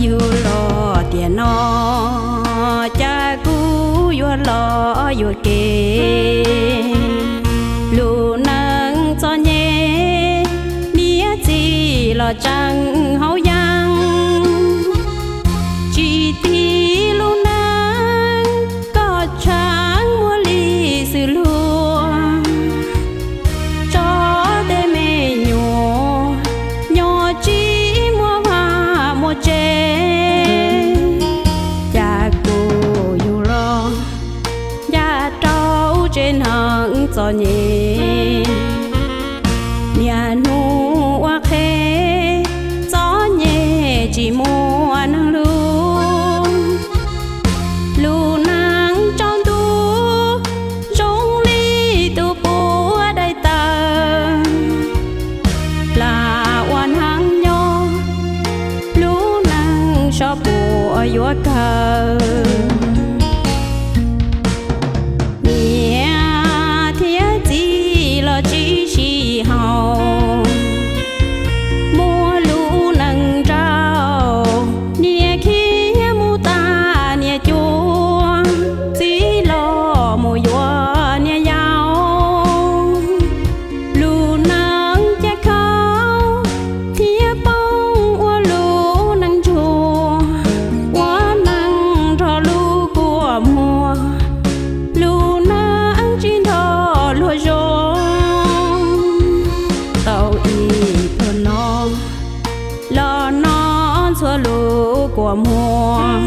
Yug los tiam no, cas kuv yuav los yuam kev. Lub neej txom nyem, niam txiv los tseem haus yeeb. Tsis tig lub neej, koj tseem muaj li xws luag. Tso tej me nyuam, nyob tsis muaj vaj muaj tsev. Cas kuv yug los, ncaj rau tsev neeg txom nyem. Niaj hnub ua qhev, txom nyem tsis muaj neeg hlub. Lub neej tsaus ntuj, zoo li tus puav daim tawv. Plam ua neeg nyob, lub neej sov puas yuav kawg. Niam thiab txiv los tsis sib haum, muaj lub neej nraug, niam khiav mus tas niam cuab, txiv los mus yuav niam yau. Lub neej caj khaub thiab poob ua lub neej ntsuag, ua neej nrog lub kua muag, lub neej tsis nrog luag zoo. Tau ib pluag no, los noj ntxhua lub kua muag.